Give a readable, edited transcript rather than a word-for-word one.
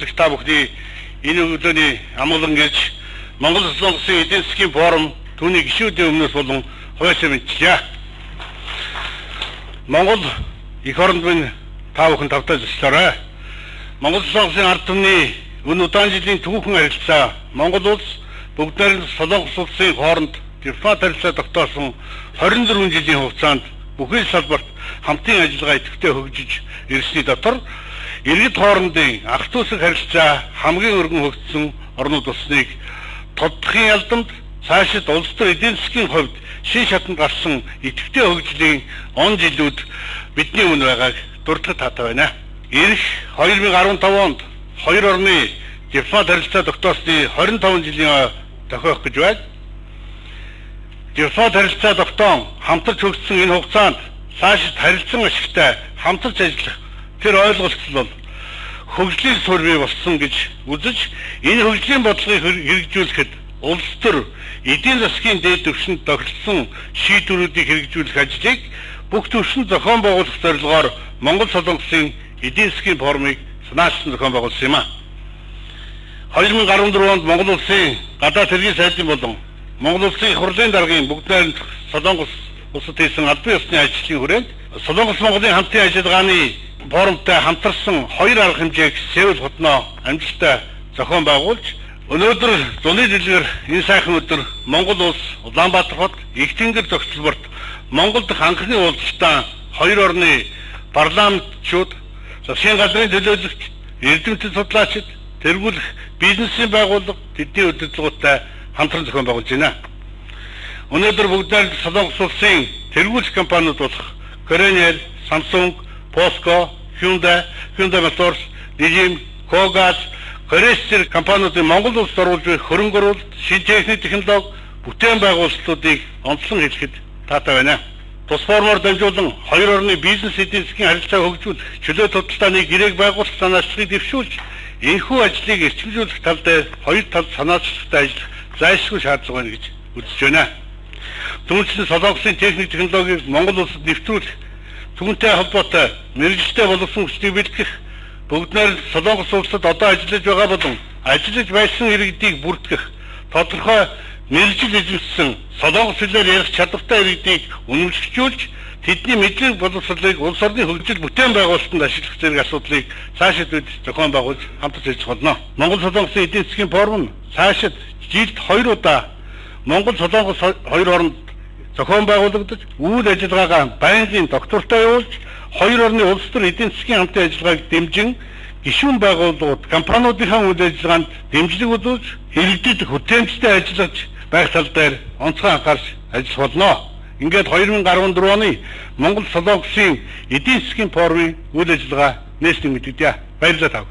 Их та бүхний энэ өглөөний амгалан гэрж Монгол Солонгосын эдийн засгийн форум түүний гишүүдийн өмнөөс болон хувьяасаа мэдчилье. Монгол эх оронд минь та бүхэн тавтай зөчлөөрэй. Монгол Солонгосын ард түмний энэ удаан жилийн түүхэн харилцаа Монгол улс бүгд найрамдах Солонгос улсын хооронд дипломат харилцаа тогтоосон 24 жилийн хугацаанд бүхий салбарт хамтын ажиллагаа идэвхтэй хөгжиж ирсний дотор иргэд хоорондын ах дүүсэг харилцаа хамгийн өргөн хөгжсөн орнууд болсныг тодтохын ялдамд цаашид улс төр эдийн засгийн хувьд шин шатанд гарсан идэвхтэй хөгжлийн он жилүүд бидний өмнө байгааг дурдах таатай байна. Ирэх 2015 онд хоёр орны дипломат харилцаа тогтоосны 25 жилийн тохиох гэж байна. Дипломат харилцаа тогтоон хамтарч хөгжсөн энэ хугацаанд цаашид харилцан ашигтай хамтарч ажиллах тэр ойлголцол бол хөгжлийн суурь бий болсон гэж үзэж энэ хөгжлийн бодлогыг хэрэгжүүлэхэд улс төр эдийн засгийн дээд түвшинд тохиролцсон шийдвэрүүдийг хэрэгжүүлэх ажлыг бүх түвшинд зохион байгуулах зорилгоор Монгол Солонгосын эдийн засгийн форумыг санаачлан зохион байгуулсан юм а. 2014 онд Монгол улсын гадаад хэргийн сайдын болон Монгол улсын их хурлын даргын бүгд найрамдах Солонгос улсад хийсэн албан ёсны ажлын хүрээнд Солонгос Монголын хамтын ажиллагааны форумтай хамтарсан хоёр арга хэмжээг Сеул хотноо амжилттай зохион байгуулж өнөөдөр зуны дэлгэр энэ сайхан өдөр Монгол улс Улаанбаатар хот их тэнгэр зохицолборт Монгол дахь анхны уулзалтаа хоёр орны парламентчууд, засгийн газрын төлөөлөгч, эрдэмтэн судлаачид, тэргүүлэх бизнесийн байгууллага тэдний удирдлагуудтай хамтран зохион байгуулж байна. Өнөөдөр бүгд найрамдах Солонгос улсын тэргүүлэх компаниуд болох Korean, Samsung, POSCO, Hyundai, Hyundai Motors, Dijim, Kogaz, Корейс компаниудын Монгол улсад оруулж буй хөрөнгө оруулалт, шинэ техник технологи, бүтээн байгуулалтуудыг онцлон хэлэхэд таатай байна. Тус форумоор дамжуулан хоёр орны бизнес эдийн засгийн харилцааг хөгжүүлэх, чөлөө худалдааны гэрээг байгуулах санаачлагыг дэвшүүлж, энэхүү ажлыг эрчимжүүлэх тал дээр хоёр талд санаачлагтай ажиллах зайлшгүй шаардлага байна гэж үзэж байна. Түүнчлэн Солонгосын техник технологиг Монгол улсад нэвтрүүлэх, түүнтэй холбоотой мэргэжилтэй боловсон хүчнийг бэлтгэх, бүгд найрамдах Солонгос улсад одоо ажиллаж байгаа болон ажиллаж байсан иргэдийг бүртгэх, тодорхой мэргэжил эзэмшсэн Солонгос хэлээр ярих чадвартай иргэдийг үнэмшигжүүлж, тэдний мэдлэг боловсролыг улс орны хөгжил бүтээн байгуулалтанд ашиглах зэрэг асуудлыг цаашид бид зохион байгуулж хамтарч ажиллах болно. Монгол Солонгосын эдийн засгийн форум нь цаашид жилд 2 удаа Монгол Солонгос хоёр оронд зохион байгуулагдаж, үйл ажиллагаагаа байнгын доктортой явуулж, хоёр орны улс төр эдийн засгийн хамтын ажиллагааг дэмжин гишүүн байгууллагууд компаниудынхаа үйл ажиллагаанд дэмжлэг үзүүлж, иргэдэд хөтөмжтэй ажиллаж байх тал дээр онцгой анхаарч ажиллах болно. Ингээд 2014 оны Монгол Солонгосын эдийн засгийн форумын үйл ажиллагаа нээсэн мэдэгдэе. Баярлалаа тав.